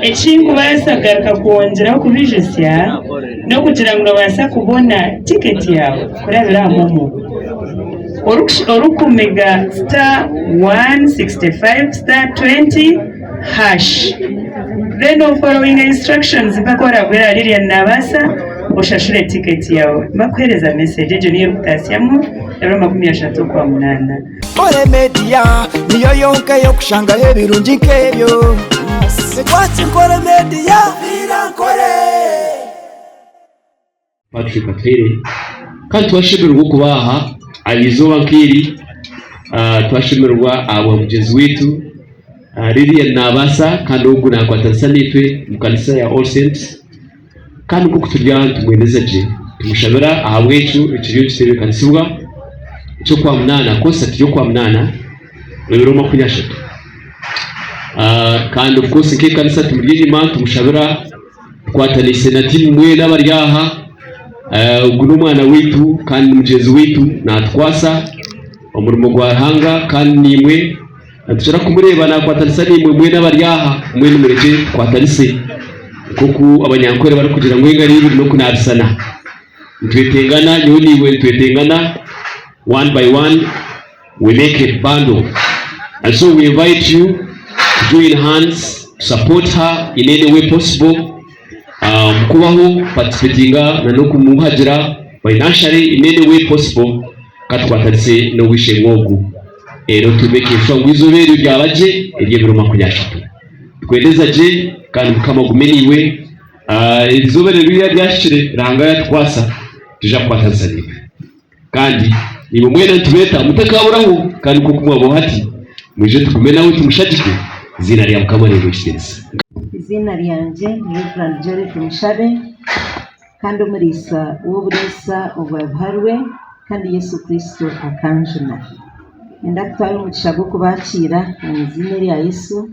Eki nkubaasa kugaruka kwongyeraho kubaijutsya n'okugira ngu noobaasa kubona tiketi yaawe kurabira aha MoMo orikumiga *165*20# then oforowinga instructions mpaka orahwera ahari Lilian Nabaasa oshashure tiketi yaawe bakuheereza message egyo niyo erikutaasyamu ebiro 30 Okwamunaana. Nkore Media niyo yonka ey'okushangaho ebirungi nk'ebyo. Watch Nkore Media. Nkore. Patrick Atuhaire kandi twashemererwa okuba aha aha izooba nk'eri twashemererwa ahabwa mugyenzi waitu Lilian Nabaasa kandi ogu nakwatanisa naitwe omu kanisa ya All Saints kandi nk'oku turi aha nitumwendeza gye tumushabira ahabw'ekyo ekiriyo nikiteebekanisibwa eky'okwamunaana concert y'okwamunaana ebiro 30 kandi of course nk'ekanisa tumuri enyima tumushabira. Tukwataniise na tiimu mwena abari aha. Ogu n'omwana waitu kandi ni mugyenzi waitu naatukwasa omurimo gwa Ruhanga kandi naimwe nitukira kumureeba naakwatanisa naimwe mwena abari aha mbwenu murekye tukwatanise nk'oku Abanyankore barikugira ngu engaro ibiri n'okunaabisana. Nitwetengana nyowe naiwe nitwetengana one by one we make a bundle and so we invite you to join hands to support her in any way possible um, kubaho participatinga na n'okumuhagira financially in any way possible katukwatanise n'ow'eishe-emwe ogu ero tu make sure ngu eizooba eryo ryaba gye ery'ebiro 30 tukwendeza gye kandi mukama agume naiwe Ah, erizooba eryo ririya ryahikire Ruhanga yatukwasa tuja kukwatanisa naiwe Kandi naimwe mwena nitubeeta mutakaburaho, kandi nk'oku mwabaho hati, mwije tugume nawe tumushagike, eiziina rya Mukama riheebwe ekitiinisa. Eiziina ryangye ni Rev. Jolly Tumushabe kandi omuriisa w'oburiisa obwa Biharwe kandi Yesu Kristo akanjuna. Niinyenda kutwara omugisha gw'okubakiira omu eiziina erya Yesu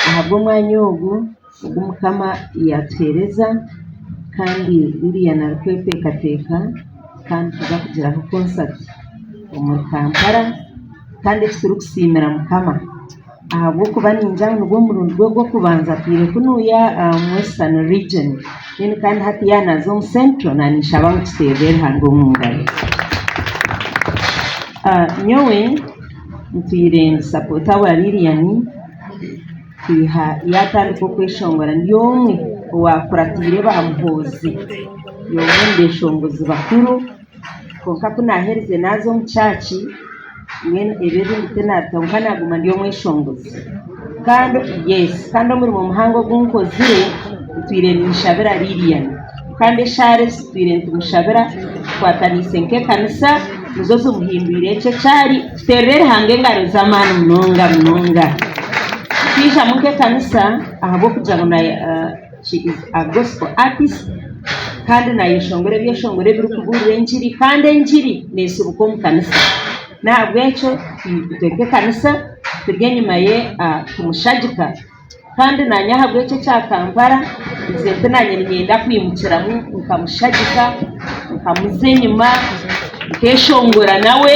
ahabw'omwanya ogu ogu Mukama yaatuheereza kandi Lilian arikweteekateeka kandi tuza kugiraho konsati omuri Kampala kandi eki turikusiimira Mukama ahabw'okuba ningira ngu nigwo murundi gwe gw'okubanza atwire kunuya omu Western Region then kandi hati yaaba naaza omu Central naanye ninshaba ngu tuteerere Ruhanga omu ngaro. Nyowe ntwire ndi sapoota wa Lilian kwiha yaatandika okweshongora ndi omwe owaakuratiire ba Muhoozi ndi omwe omu beeshongozi bakuru kwonka ku naaherize naaza omu church mbwenu ebi ebindi tinaabita kwonka naaguma ndi omweshongozi kandi yes kandi omurimo muhango ogu nkozire ntwire ninshabira Lilian kandi eshaara ezi tutwire nitumushabira tukwataniise nk'ekanisa nizo zimuhindwire eki eki ari Tuteerere Ruhanga engaro z'amaani munonga munonga. Twijamu nk'ekanisa ahabw'okugira ngu na she is a gospel artist kandi nayeshongora ebyeshongoro ebirikubuurira engiri kandi engiri neesibuka omu kanisa. N'ahabw'ekyo itwe nk'ekanisa turi enyima ye kumushagika kandi naanye ahabw'ekyo ekya Kampala nze nti naanye niinyenda kwimukiramu nkamushagika, nkamuza enyima, nkeshongora nawe,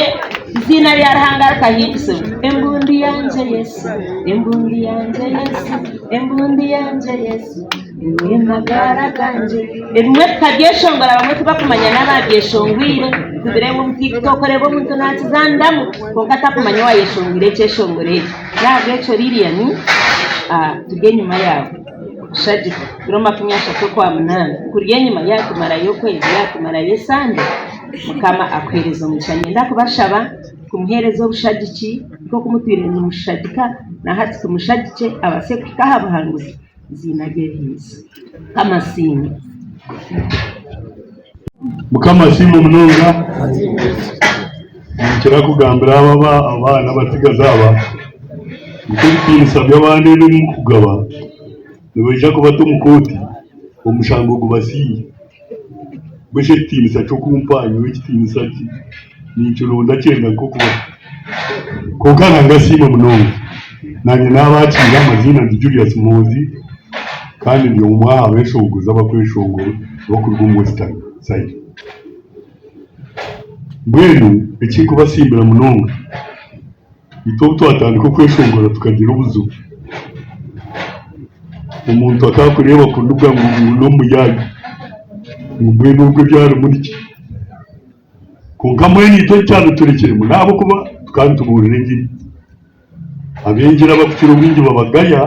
eiziina rya Ruhanga rikahimbisibwa. Embundu yangye Yesu, embundu yangye Yesu, embundu yangye Yesu, niiwe magara gangye. Ebimwe tukabyeshongora abamwe tibakumanya n'ababyeshongwire, tubireeba omu TikTok oreeba omuntu naakizaniramu kwonka atakumanya owaayeshongwire ekyeshongoro ekyo. N'ahabw'ekyo Lilian, turi enyima yaawe kukushagika. Biro 30 Okwamunaana kuri enyima yaatumarayo okwezi, yaatumarayo esande, Mukama akuheereze omugisha. Niinyenda kubashaba kumuheereza obushagiki nk'oku mutwire nimushagika na hati tumushagikye abaase kuhika aha buhanguzi eiziina rye rihimbisibwe. Mukama asiimwe. Mukama asiimwe munonga. Ninkira kugambira aba abaana abatsigazi aba nti ebitiinisa by'abaana ebi murikugaba nibaija kubata omu kooti omushango gubasinge. Mbwenu shi ekitiinisa ky'okumpa nyowe ekitiinisa ninkironda kyenda nk'okubaho. Kwonka Ruhanga asiimwe munonga. Naanye naabakiira amaziina ndi Julius Muhoozi kandi ndi omwe aha beshongozi abakweshongora abakuruga omu Western side. Mbwenu ekinkubasiimira munonga, itwe obu twatandika okweshongora tukagira obuzibu. Omuntu akaakureeba kunuga ngu n'omuyaayi ngu mbwenu ogwo ebi arimu niki? Kwonka mbwenu itwe ekyabiturekiremu n'ahabw'okuba tukaba nitubuurira engiri. Ab'engiri abarikukira obwingi babagaya,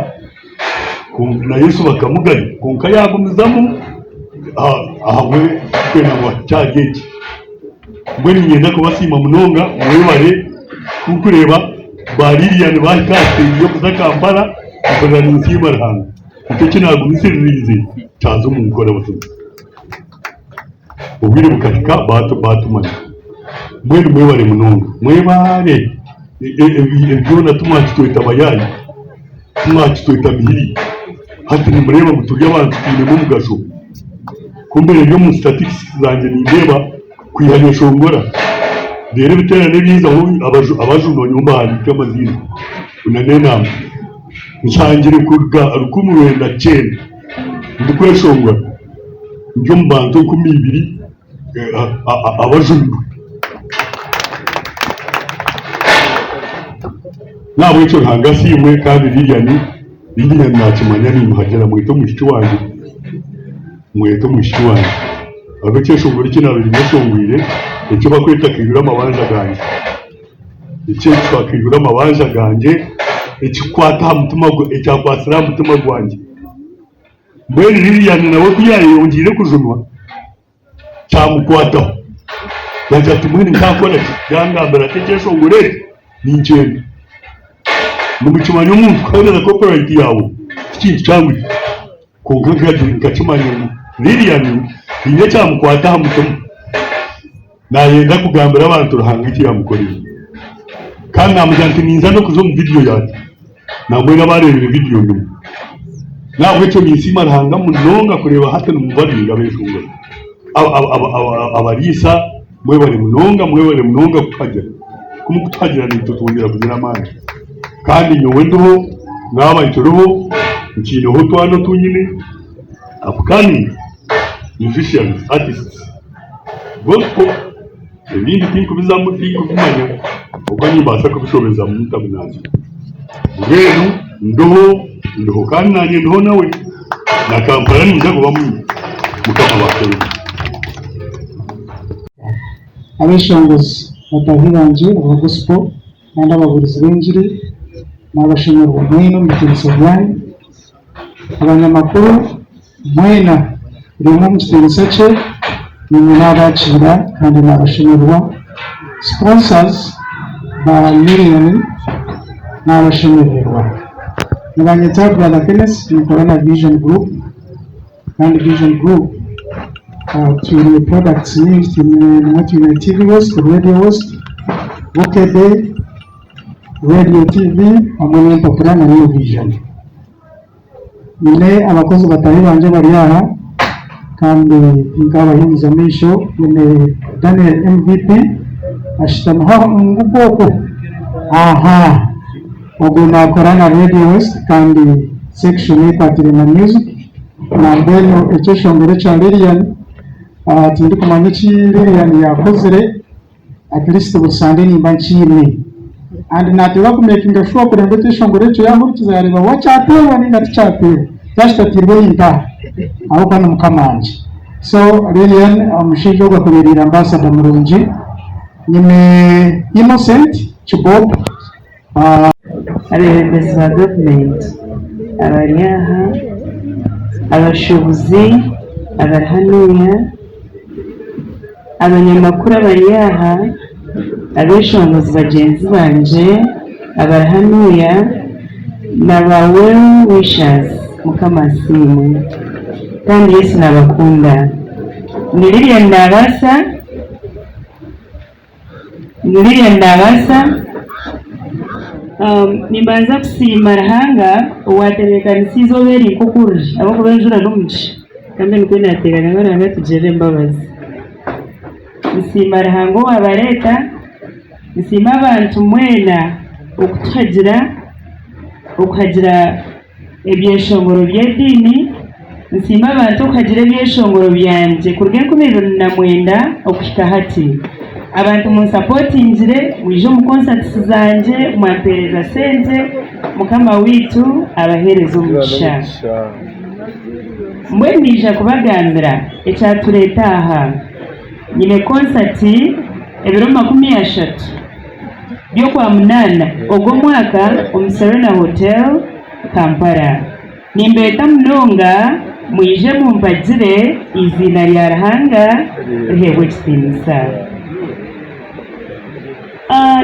na Yesu bakamugaya, kwonka yaagumizamu ahabw'okwenda ngu ahikye ahari eki. Mbwenu niinyenda kubasiima munonga mwebare kukureeba ba Lilian baahika aha siteegi y'okuza Kampala, mpurira ninsiima Ruhanga. Nikyo eki naagumisiririize kyaza omu nkora buzima. Obwire bukahika baatumanya. Mbwenu mwebare munonga, mwebare! Ebi byona timwakitweta bayaayi, timwakitweta mihiri. Hati nimureeba ngu turi abantu twinemu omugasho. Ku mbaire ndi omu statistics zangye nindeeba kwiha nyeshongora reero ebiteerane ebyizaho abajunwa nyowe mbahandiika amaziina na n'enamba. Nshangire kuruga 1900 ndikweshongora ndi omu bantu 2000 abajunirwe. N'ahabw'ekyo Ruhanga asiimwe kandi Lilian, Lilian nakimanya nimuhagira mwete omwishiki wangye, mwete omwishiki wangye. Hariho ekyeshongoro eki naabaire nyeshongwire eki barikweta Kaihura amabanja gangye. Eki ekitwa Kaihura amabanja gangye ekikukwata aha mutima ekyakwatsire aha mutima gwangye. Mbwenu Lilian nawe ku yaayeyongyeire kujunwa, kyamukwataho yaagira ati mbwenu nkaakora ki? Yangambira ati ekyeshongoro eki ninkyenda. Nimukimanya omuntu kuheereza copyright yaawe tikintu kyanguhi kwonka nkakimanya ngu Lilian haine ekyamukwata aha mutima naayenda kugambira abantu Ruhanga eki yaamukoreire. Kandi naamugira nti ninza n'okuza omu vidiyo yangye nambwenu abaareebire vidiyo ndimu. N'ahabw'ekyo ninsiima Ruhanga munonga kureeba hati nimubabinga abeshongoro. Abariisa mwebare munonga, mwebare munonga kutuhagira. Ku murikutuhagira naitwe twongyera kugira amaani. Kandi nyowe ndiho, naaba nkiriho, nkiineho otwana otu nyine, upcoming musicians, artists, gospel, ebindi tinkubizamu tinkubimanya ahabw'okuba nimbaasa kubishobezamu ntabinazire. Mbwenu ndiho, ndiho kandi naanye ndiho nawe, na Kampala niinyija kubamu Mukama abakuume. Abeshongozi bataahi bangye aba gospel kandi ababuurizi b'engiri nabashemererwa mwena omu bitiinisa byanyu. Abanyamakuru mwena buri omwe omu kitiinisa kye naimwe nabakiira kandi nabashemererwa. Sponsors ba Lilian nabashemerererwa. Nibanyeta Brother Kenneth ninkora na Vision Group kandi Vision Group twine products nyingi twine twine TV West, Radio West, Bukedde, Radio TV hamwe n'empapura na New Vision. Nyine abakozi bataahi bangye abari aha kandi tinkabahinguza maisho, nyine Daniel MVP ashutami aho omu okwo aha ogwo naakora na Radio West kandi section ekwatiraine na music nambwenu ekyeshongoro ekya Lilian tindikumanya eki Lilian yaakozire. At least buri Sunday nimba nkiine and nateekwa ku makinga sure kureba ngu ekyeshongoro ekyo yahurikiza yareeba oba kyateerwa ninga tikyateerwa kyaba kitateirwe nintaha ahabw'okuba ni mukama wangye. So Lilian omushaija ogu akubereire ambassador murungi. Nyine Innocent Kibob. Abeebembezi ba gavumenti abari aha, abashuubuzi abari hanuya, abanyamakuru abari aha, abeshongozi bagyenzi bangye abari hanuya na ba well wishers Mukama asiimwe kandi Yesu nabakunda. Ni Lilian Nabaasa. Lilian Nabaasa, Nimbanza kusiima Ruhanga owaatebeekanisa eizooba eri nk'oku riri ahabw'okuba enjura n'omugisha kandi nikwo naateerana ngu Ruhanga atugirire embabazi. Nsiima Ruhanga owaabareeta, nsiima abantu mwena okutuhagira, okuhagira ebyeshongoro by'ediini, nsiima abantu okuhagira ebyeshongoro byangye kuruga 2009 okuhika hati. Abantu munsapotingire, mwije omu concerts zangye, mwampeereza sente, Mukama waitu abaheereze omugisha. Mbwenu naija kubagambira ekyatureeta aha. Nyine concert ebiro 30 by'Okwamunaana ogw'omwaka omu Serena Hotel, Kampala. Nimbeeta munonga mwije mumpagire eiziina rya Ruhanga riheebwe ekitiinisa.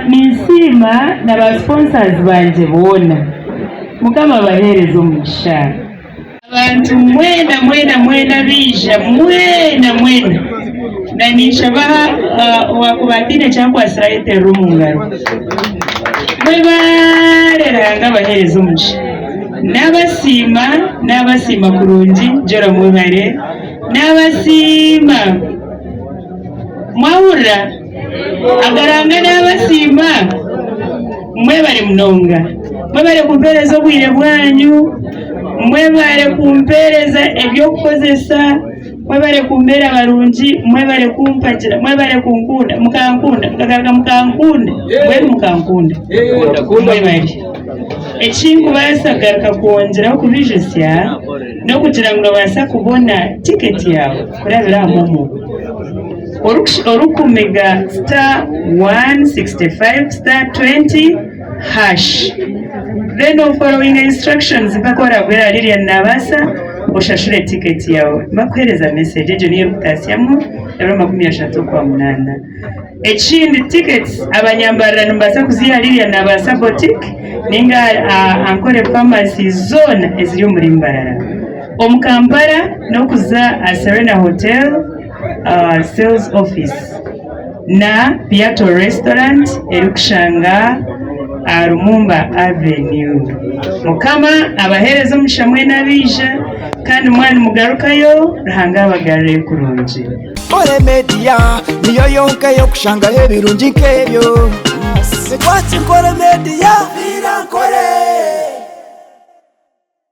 Ninsiima na ba sponsors bangye boona. Mukama abaheereze omugisha. Abantu mwena mwena mwena abaija mwena mwena na ninshaba owakuba ataine eki akwatsire ayeterere omu ngaro. Mwebare Ruhanga abahereze omugisha. Nabasiima nabasiima kurungi Joro mwebare nabasiima. Mwahurira? Akaranga nabasiima. Mwebare munonga. Mwebare kumpereza obwire bwanyu, mwebare kumpereza eby'okukozesa, mwebare kumbeera barungi, mwebare kumpagira, mwebare kunkunda, mukankunda, mukagaruka mukankunda, mbwenu mukankunda. Mwebare. Eki nkubaasa kugaruka kwongyeraho kubijutsya n'okugira ngu noobaasa kubona tiketi yaawe kurabira aha MoMo. Orikumiga *165*20# then oforowinga instructions mpaka orahwera ahari Lilian Nabaasa oshashure ticket yaawe bakuhereza message egyo niyo erikutaasyamu ebiro 30 Okwamunaana. Ekindi tickets abanyambarara nimubaasa kuziiha ahari Lilian Nabaasa Boutique ninga aha Ankole Pharmacy zoona eziri omuri Mbarara. Omu Kampala n'okuza aha Serena Hotel Sales Office na Piato Restaurant erikushanga aha Lumumba Avenue. Mukama abaheereze omugisha mwena abaija kandi mwaba nimugarukayo Ruhanga abagarureyo kurungi. Nkore Media niyo yonka ey'okushangaho ebirungi nk'ebyo. Twaki Nkore Media. Nkore.